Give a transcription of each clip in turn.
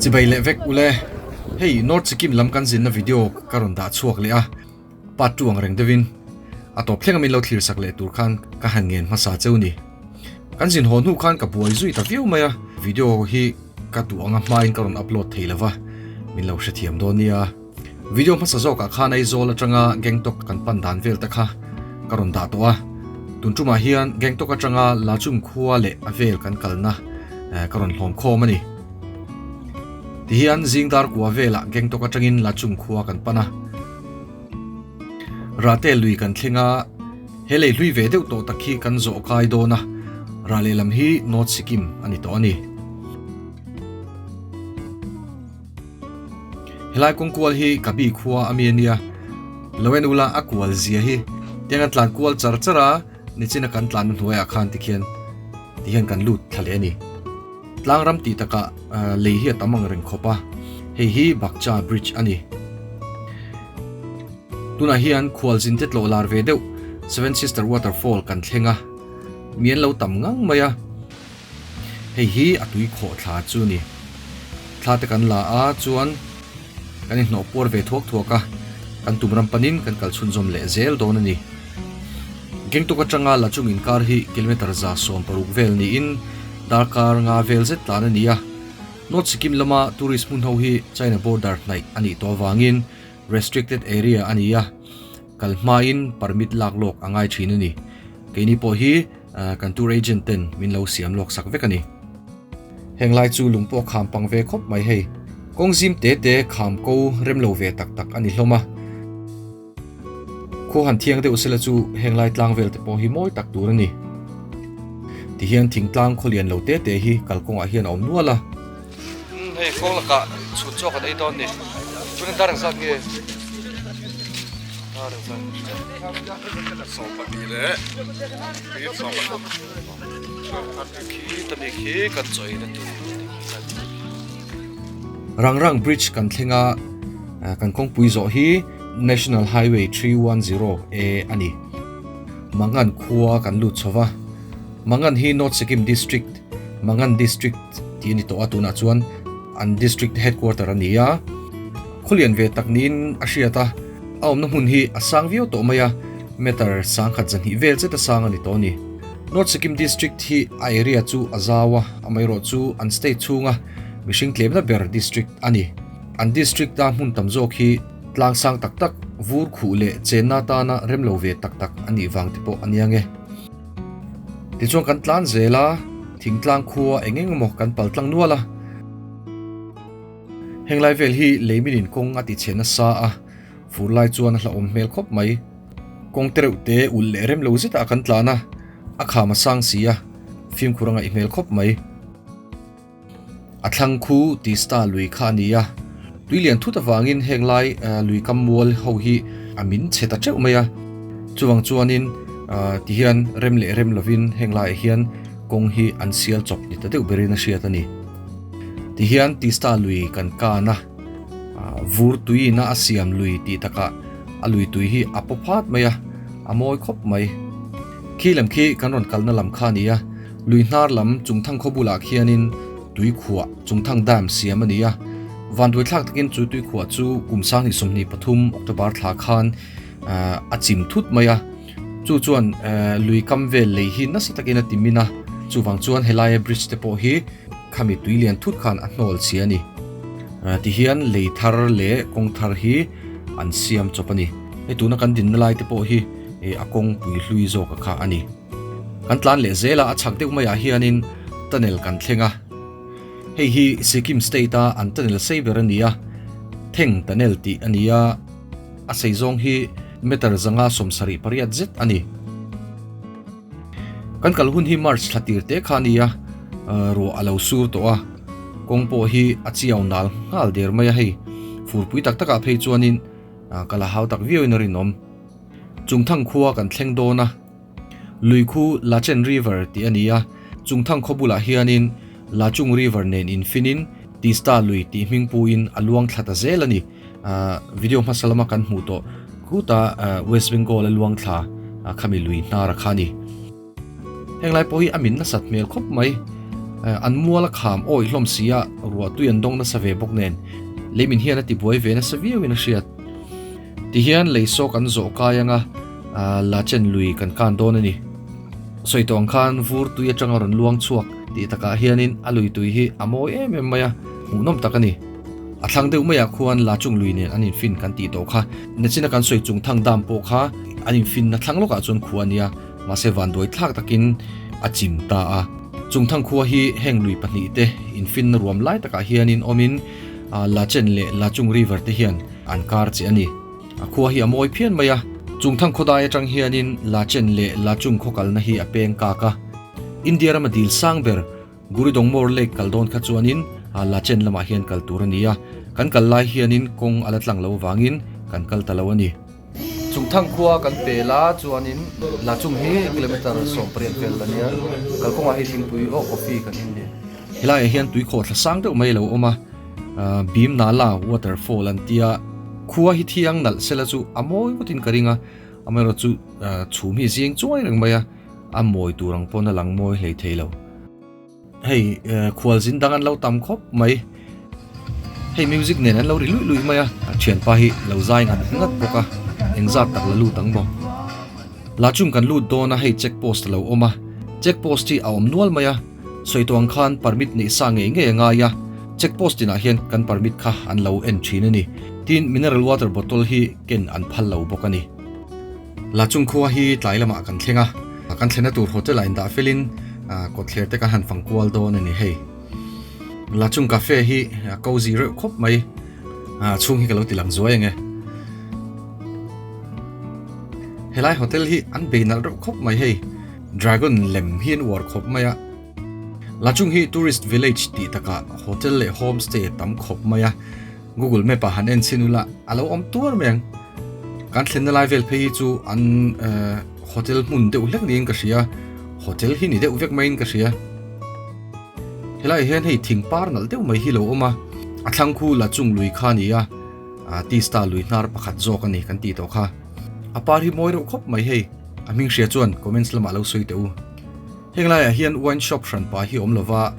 Chibai leh vek ule. Hei North Sikkim lam kan zinna video ka rawn dah chhuak leh a, part 2 ang reng deuhin a tawp thleng a min lo thlir sak leh tur khan ka han ngen hmasa cheu ni. Kan zin haw hnu khan ka buai zui ta viau mai a, video hi ka duh anga hmain ka rawn upload thei lova, min lo hrethiam dawn nia. Video hmasa zawkah khan Aizawl atanga Gangtok kan pan dan vel te kha ka rawn dah tawh a, tun tumah hian Gangtok atanga Lachung khua leh a vel kan kalna ka rawn hlawm khawm a ni. Tihian zing dar kua velah Gangtok atangin Lachung khua kan pan a, Rate lui kan thleng a, he lei hlui ve deuh tawh tak hi kan zawh kai dawn a, rah lehlam hi North Sikkim a ni tawh a ni. Helai kawng kual hi ka bi khua a mi a nia, lo en ula a kual zia hi tiang an tlan kual char char a, nichina kan tlanna hnuaiah khan tikhian tihian kan lut thla leh a ni. Tlang ram tih takah lei hi a tam ang reng khawp a, hei hi Bakcha Bridge a ni. Tunah hian khualzin te tlawh lar ve deuh Seven Sister Waterfall kan thleng a, mi an lo tam ngang mai a. Hei hi a tui khawh thla chu a ni. Thla te kan la a chuan kan inhnawh puar ve thuak thuak a, kan tum ram panin kan kal chhunzawm leh zel dawn a ni. Gangtok atanga Lachung inkar hi kilometre 160 vel niin darkar nga vel zet tlan a ni a. North Sikkim lama tourist hmun ho hi China border hnaih a nih tawh avangin restricted area a ni a, kal hmain permit lak lawk a ngai thin a ni. Keini pawh hi Kan tour agent ten min lo siam lawk sak vek a ni. Heng lai chu lung pawh kham pang ve khawp mai hei. Kawng zim te te kham ko rem lo ve tak tak a ni hlawm a. Khua han thiang deuh sela chu heng lai tlang vel te pawh hi mawi tak tur a ni. Tihian thingtlang khawlian lo te te hi kalkawngah hian a awm nual a. Hei kawng lakah chhun chaw kan ei dawn ni. Chuan dar engzat nge? Dar engzat nge? 12 leh 12 khi tani khi kan chaw ei na tur. Rang Rang Bridge kan thleng a, kan kawngpui zawh hi National Highway 310 A a ni. Mangan khua kan lut chho va. Mangan hi North Sikkim District, Mangan District tih a ni tawh a, tunah chuan an District Headquarter a ni a. Khawlian ve tak niin a hriat a, a awmna hmun hi a sang viau tawh mai a, meter sangkhat zahnih vel zet a sang a ni tawh a ni. North Sikkim District hi a area chu a zau a, amaherawh chu an state chhunga mihring tlemna ber district a ni. An district a hmun tam zawk hi tlang sang tak tak, vur khuh leh chenna atana rem lo ve tak tak a nih vang te pawh a nia nge. Tichuan kan tlan zel a, thingtlang khua eng eng emaw kan pal tlang nual a. Heng lai vel hi lei min in kawng a ti chhe nasa a, fur lai chuan a hlauhawm hmel khawp mai. Kawng te reuh te ulh leh rem lo zetah kan tlan a, a kham a sang si a, fimkhur a ngaih hmel khawp mai. A thlang khu Tista lui kha a ni a, tui lian thut avangin heng lai lui kam mual ho hi a min chhe ta teuh mai a. Chuvang chuanin tihian rem leh rem lovin heng laiah hian kawng hi an sial chawp ni ta deuh berin a hriat a ni. Tihian Tista lui kan kan a, vur tuiin a a siam lui tih takah a lui tui hi a paw phat mai a, a mawi khawp mai. Khi lam khi kan rawn kalna lam kha a ni a. Lui hnar lam Chungthang khaw bulah khianin tuikhuah Chungthang Dam siam a ni a, vanduaithlak takin chu tuikhuah chu kum 2023 October thla khan a chim thut mai a, chu chuan lui kam vel lei hi nasa takin a ti min a, chuvang chuan helaia bridge te pawh hi khami tui lian thut khan a hnawl chhia a ni. Tihian lei thar leh kawng thar hi an siam chawp a ni. Hei tuna kan dinna lai te pawh hi a kawngpui hlui zawka kha a ni. Kan tlan leh zel a, a chhak deuh maiah hianin tunnel kan thleng a. Hei hi Sikkim state a an tunnel sei ber a ni a, Theng Tunnel tih a ni a, a sei zawng hi meter 178 zet a ni. Kan kal hun hi March thla tir te kha a ni a, ruah a lo sur tawh a, kawng pawh hi a chiau nal nghal der mai a hei, furpui tak takah phei chuanin ka la hau tak viauin a rinawm. Chungthang khua kan thleng dawn a. Lui khu Lachen River tih a ni a, Chungthang khaw bulah hianin Lachung River nen infinin Tista lui tih hming puin a luang thla ta zel a ni. Video hmasa lama kan hmuh tawh khuta West Bengal a luang thla khami lui hnar a kha a ni. Heng lai pawh hi a min nasat hmel khawp mai. An mual a kham awih hlawm si a, ruah tui an dawng nasa ve bawk nen leimin hian a ti buai ve nasa viauin a hriat. Tihian lei saw kan zawh kai anga Lachen lui kan kan dawn a ni. Sawi tawh ang khan vur tui atanga rawn luang chhuak tih takah hianin a lui tui hi a mawi em em mai a, hmuhnawm tak a ni. A thlang deuh maiah khuan Lachung lui nen an infin kan tih tawh kha. Nachina kan sawi chung thang dam pawh kha an infinna thlang lawkah chuan khua a nia, mahse vanduai thlak takin a chim ta a. Chungthang khua hi heng lui pahnihte infinna ruam lai takah hianin awmin Lachen leh Lachung River te hian an kar che a ni. A khua hi a mawi phian mai a, Chungthang khawdai atang hianin Lachen leh Lachung khaw kalna hi a peng kak a. India rama dil sang ber Guridongmore Lake kal dawn kha chuanin Lachen lamah hian kal tur a ni a, kan kal lai hianin kawng a la tlang lo vangin kan kal ta lo a ni. Chungthang khua kan pel a chuanin Lachung hi kilometre 18 vel a nia, kalkawngah hei thingpui aw coffee kan in ni. Helaiah hian tuikhawh thla sang deuh mai a lo awm a, Bhimnala waterfall an tia, khua hi thiang nalh sela chu a mawi ngawtin ka ring a, amaherawhchu chhum hi zing chuai reng mai a. A mawi tur ang pawn a lang mawi hlei thei lo. Hei khual zin dang an lo tam khawp mai. Hei music nen an lo ri luih luih mai a, a thianpa hi lo zai ngat ngat bawk a, engzat tak la lut ang maw. La chung kan lut dawn a hei check post a lo awm a, check post hi a awm nual mai a, sawi tawh ang khan permit neih sa ngei ngei a ngai a, check post inah hian kan permit kha an lo en thin a ni. Tin, mineral water bottle hi ken an phal lo bawk a ni. Lachung khua hi tlai lamah kan thleng a, kan thlenna tur hotel ah indah felin kawtthler te kan han fang kual dawn a ni hei. Lachung cafe hi a cozy reuh khawp mai, chhung hi ka lo ti lang zuai ang e. Helai hotel hi an bei nalh reuh khawp mai hei, dragon lem hi an uar khawp mai a. Lachung hi tourist village tih takah hotel leh homestay a tam khawp mai a. Google Map ah han en chhin ula a lo awm tuar mai ang. Kan thlenna lai vel phei hi chu an hotel hmun deuh hlek niin ka hria, hotel hi ni deuh vek maiin ka hria. Helai ah hian hei thing par nalh deuh mai hi lo awm a, a thlang khu la chung lui kha a ni a, tista lui hnar pakhat zawk a ni kan tih tawh kha. A par hi mawi reuh khawp mai hei, a hming hria chuan comments lamah lo sawi teh u. Heng laiah hian wine shop hranpa hi awm lova,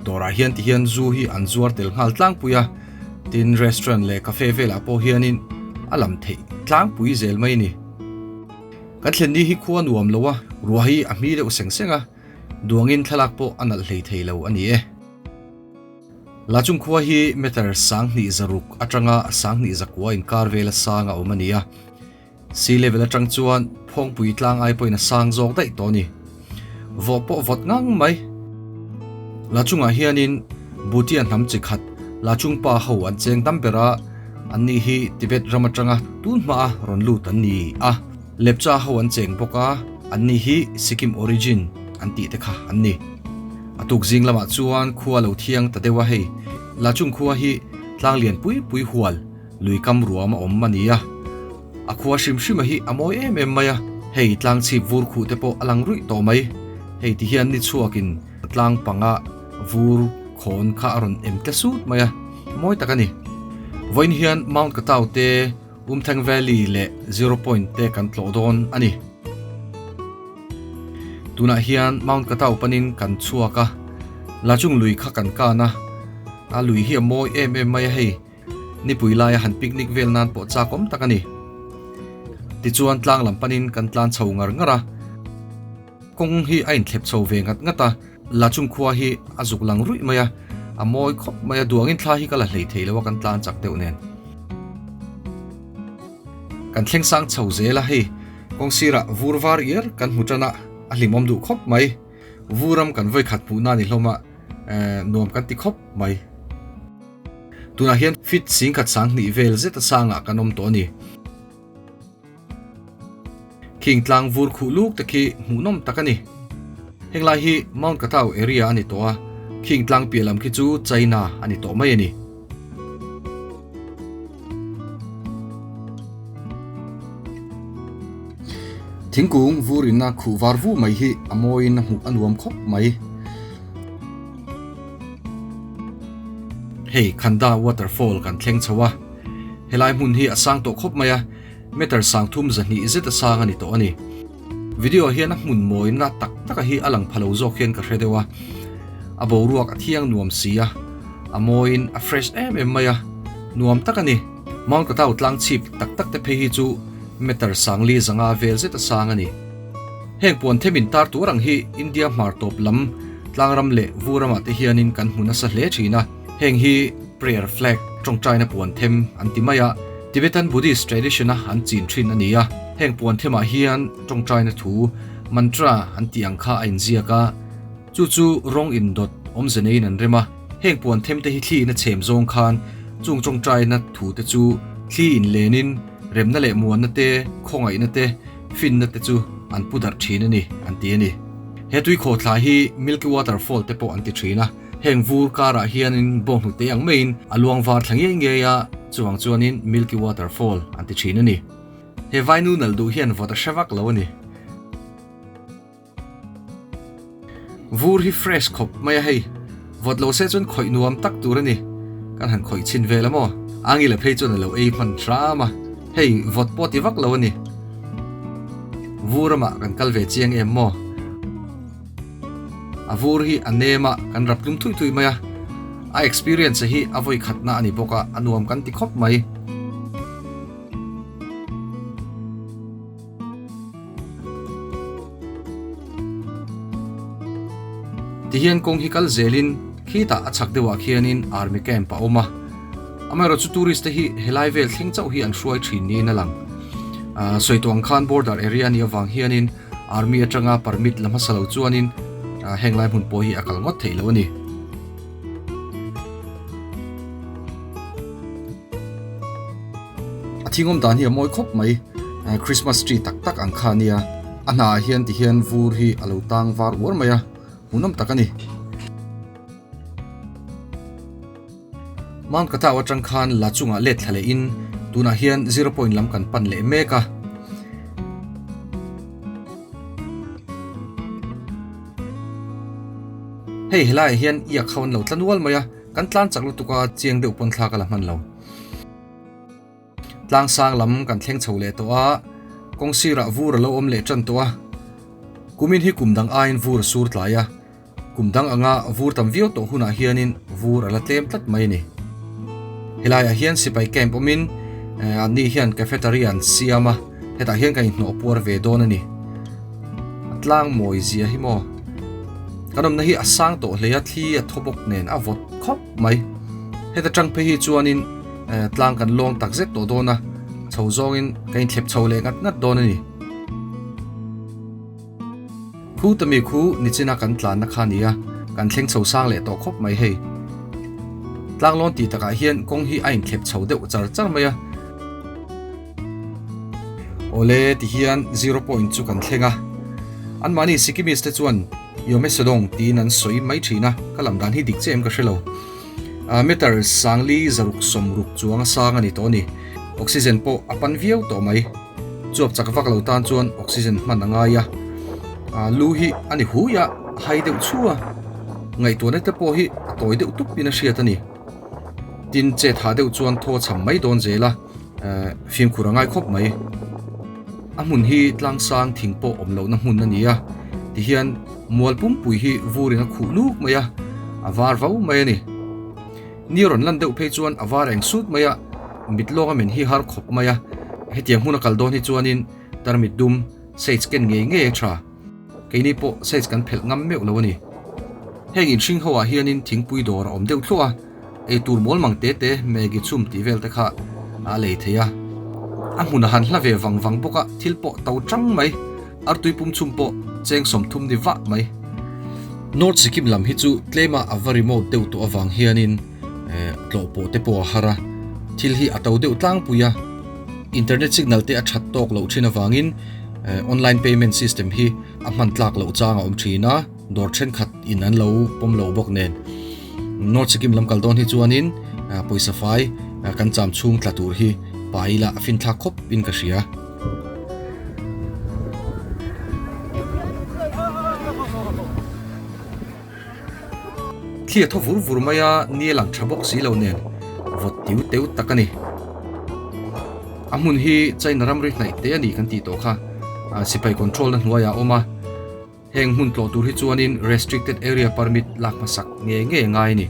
dawrah hian ti hian zu hi an zuar tel nghal tlangpui a, tin restaurant leh cafe velah pawh hianin a lam theih tlangpui zel mai a ni. Kan thlen ni hi khua nuam lo a, ruah hi a hmi deuh seng seng a, duangin thlalak pawh a nalh hlei thei lo a ni e. Lachung khua hi meter 2600 atanga 2100 inkar vela sang a awm a ni a. Sea level atang chuan Phawngpui tlang ai pawhin a sang zawk daih tawh a ni. Vawh pawh vawt ngang mai. Lachungah hianin Bhutia hnam chi khat Lachungpa ho an cheng dam ber a, anni hi Tibet ram atanga tun hmaa rawn lut an ni a. Lepcha ho an cheng bawk a, anni hi Sikkim origin an tih te kha an ni. A tuk zing lamah chuan khua lo thiang ta deuh a hei. Lachung khua hi tlang lian pui pui hual Lui kam ruam a awm a ni a, a khua hrim hrima hi a mawi em em mai a, hei tlang chhip vur khuh te pawh a lang ruih tawh mai, hei ti hian ni chhuakin tlang panga vur khawn kha a rawn em tle sut mai a, mawi tak a ni. Vawiin hian Mount Katau te, Umtheng Valley leh Zero Point te kan tlawh dawn a ni. Tunah hian Mount Katau panin kan chhuak a, Lachung lui kha kan kan a, a lui hi a mawi em em mai a hei. Nipui laia han picnic vel nan pawh chak awm tak a ni. Tichuan tlang lam panin kan tlan chho ngar ngar a, kawng hi a inthlep chho ve ngat ngat a, Lachung khua hi a zuk lang ruih mai a, a mawi khawp mai a, duangin thla hi ka la hlei thei lo a kan tlan chak deuh nen. Kan thleng sang chho zel a, hei kawng sirah vur var iar kan hmu tan a, a hlimawm duh khawp mai. Vuram kan vawikhat hmuhna ni hlawm a, nuam kan ti khawp mai. Tunah hian feet 10,000 20 vel zeta sangah kan awm tawh a ni. Khing tlang vur khuh luk te khi hmuhnawm tak a ni. Heng lai hi Mount Katau area a ni tawh a, khing tlang piah lam khi chu China a ni tawh mai a ni. Thingkung vur inna khuh var vu mai hi a mawiin a hmuh a nuam khawp mai. Hei Khanda waterfall kan thleng chho a, helai hmun hi a sang tawh khawp mai a, meter 3200 zet a sang a ni tawh a ni. Video ah hian a hmun mawina tak taka hi a lang pha lo zawk hian ka hre deuh a. A boruak a thiang nuam si a, a mawiin a fresh em em mai a, nuam tak a ni. Mount Katau tlang chhip tak tak te phei hi chu meter sangli zanga vel zet a sang a ni. Heng puan them in tar tur ang hi India hmar tawp lam tlangram leh vu ramah te hianin kan hmu nasa hle thin a. Heng hi prayer flag, tawngtaina puan them an ti mai a, Tibetan Buddhist tradition a an chin thin a ni a. Heng puan themah hian tawngtaina thu, mantra, an tih ang kha a inziak a, chu chu rawng indawt awmze neiin an rem a. Heng puan them te hi thli in a chhem zawng khan chung tawngtaina thu te chu thli in lenin remna leh muanna te, khawngaihna te, finna te chu an pu darh thin a ni, an ti a ni. He tuikhawhthla hi Milky Waterfall te pawh an ti thin a. Heng vur karah hianin bawnghnute ang maiin a luang var thla ngei ngei a, chuvang chuanin Milky Waterfall an ti thin a ni. He vainu nalh duh hian vawt a hre vak lo a ni. Vur hi fresh khawp mai a hei, vawt lo se chuan khawih nuam tak tur a ni. Kan han khawih chhin vel a maw? Angila phei chuan a lo ei hman hram a, hei vawt pawh ti vak lo a ni. Vur ramah kan kal ve chiang em maw? A vur hi a nem a, kan rap tlum thui thui mai a. A experience hi a vawi khatna a ni bawk a, a nuam kan ti khawp mai. Tihian kawng hi kal zelin khitah a chhak deuhah khianin army camp a awm a. Amaherawhchu tourist te hi helai vel thleng chauh hi an hruai thin niin a lang. Sawi tawh ang khan border area a nih avang hianin Army atanga permit la hmasa lo chuanin heng lai hmun pawh hi a kal ngawt theih lo a ni. A thingawm dan hi a mawi khawp mai, Christmas tree tak tak ang kha a nia. A hnah ah hian tihian vur hi a lo tang var uar mai a, hmuhnawm tak a ni. Mount Katau atang khan la chungah let thla lehin tunah hian zero point lam kan pan leh mek a. Hei helaiah hian iak ho an lo tla nual mai a, kan tlan chak lutuk a, chiang deuh pawn thla ka la hman lo. Tlang sang lam kan thleng chho leh tawh a, kawng sirah vur a lo awm leh tan tawh a. Kumin hi kum dang aiin vur a sur tlai a. Kum dang anga vur tam viau tawh hunah hianin vur a la tlem tlat mai a ni. Helaiah hian sipai camp awmin anni hian cafeteria an siam a, hetah hian kan inhnawh puar ve dawn a ni. A tlang mawi zia hi maw? Kan awmna hi a sang tawh hle a, thli a thaw bawk nen a vawt khawp mai. Heta tang phei hi chuanin tlang kan lawng tak zet tawh dawn a, chho zawngin kan inthlep chho leh ngat ngat dawn a ni. Khu ta mi khu nichina kan tlanna kha nia, kan thleng chho sang leh tawh khawp mai hei. Tlanglawn tih takah hian kawng hi a inthlep chho deuh char char mai a. Awle tihian zero point chu kan thleng a. Anmahni Sikkimese te chuan Yomesodong tiin an sawi mai thin a, ka lam dan hi dik che em ka hre lo. Meter sangli zaruk sawmruk chuang a sang a ni tawh a ni. Oxygen pawh a pan viau tawh mai. Chuap chak vak lo tan chuan oxygen hman a ngai a, lu hi a ni hui a, a hai deuh chhu a, ngaihtuahna te pawh hi a tawi deuh tup in a hriat a ni. Tin, chet hah deuh chuan thaw cham mai dawn zel a, fimkhur a ngai khawp mai. A hmun hi tlangsang thing pawh awm lohna hmun a ni a, tihian mual pumpui hi vurin a khuh luk mai a, a var vau mai a ni. Ni rawn lan deuh phei chuan a var eng sut mai a, mit lawnga min hi har khawp mai a, hetiang hmun a kal dawn hi chuanin tarmit dum sage ken ngei ngei a tha, keini pawh sage kan phelh ngam meuh lo a ni. Heng inhring ho ah hianin thingpui dawr a awm deuh thluah a, eitur mawl mang te te Maggi chhum tih vel te kha a lei thei a, a hmun a han hla ve vang vang bawk a, thil pawh to tang mai. Artui pum chhum pawh cheng 30 ni vah mai. North Sikkim lam hi chu tlema a va remote deuh tawh avang hianin tlawh pawh te pawh a har a, thil hi a to deuh tlangpui a, internet signal te a that tawk loh thin avangin online payment system hi a hman tlak loh chang a awm thin a, dawr thenkhat in an lo pawm lo bawk nen. North Sikkim lam kal dawn hi chuanin pawisa fai kan cham chhung tla tur hi pa ila a finthlak khawp in ka hria. Thli a thaw vur vur mai a, ni a lang tha bawk si lo nen vawt tiu teu tak a ni. A hmun hi China ramri hnaih te a ni kan tih tawh kha, sipai control na hnuaiah a awm a. Heng hmun tlawh tur hi chuanin Restricted Area Permit lak hmasak ngei ngei a ngai a ni.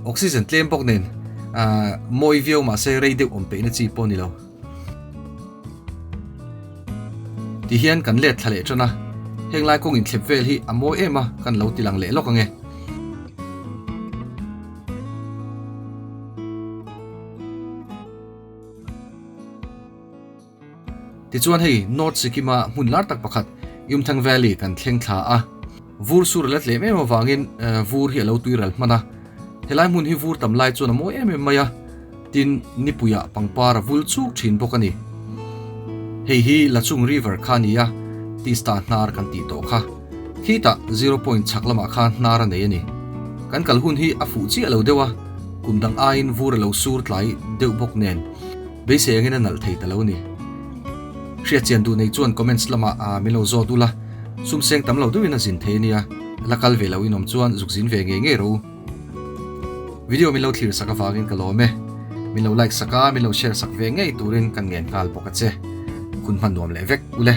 Oxygen tlem bawk nen mawi viau mahse rei deuh awm peihna chi pawh a ni lo. Tihian kan let thla leh tan a, heng lai kawng inthlep vel hi a mawi em a kan lo ti lang leh lawk ang e. Tichuan hei North Sikkim-a hmun lar tak pakhat Yumthang Valley kan thleng thla a, vur sur a la tlem em avangin vur hi a lo tui ral hman a. Helai hmun hi vur tam lai chuan a mawi em em mai a, tin nipuiah pangpar a vul chuk thin bawk a ni. Hei hi Lachung River kha a ni a, tista hnar kan tih tawh kha. Khitah zero point chhak lamah khan hnar a nei a ni. Kan kal hun hi a fuh chiah lo deuh a, kum dang aiin vur a lo sur tlai deuh bawk nen. Beisei angin a nalh thei ta lo ni. Hriatchian duh nei chuan comments lamah a min lo zawt ula, sum seng tam lo deuhin a zin thei ania, la kal ve lo inawm chuan zuk zin ve ngei ngei rawh u. Video min lo thlir sak avangin ka lawm e. Min lo like sak a, min lo share sak ve ngei turin kan ngen nghal bawk a che. Hun hman nuam leh vek ule.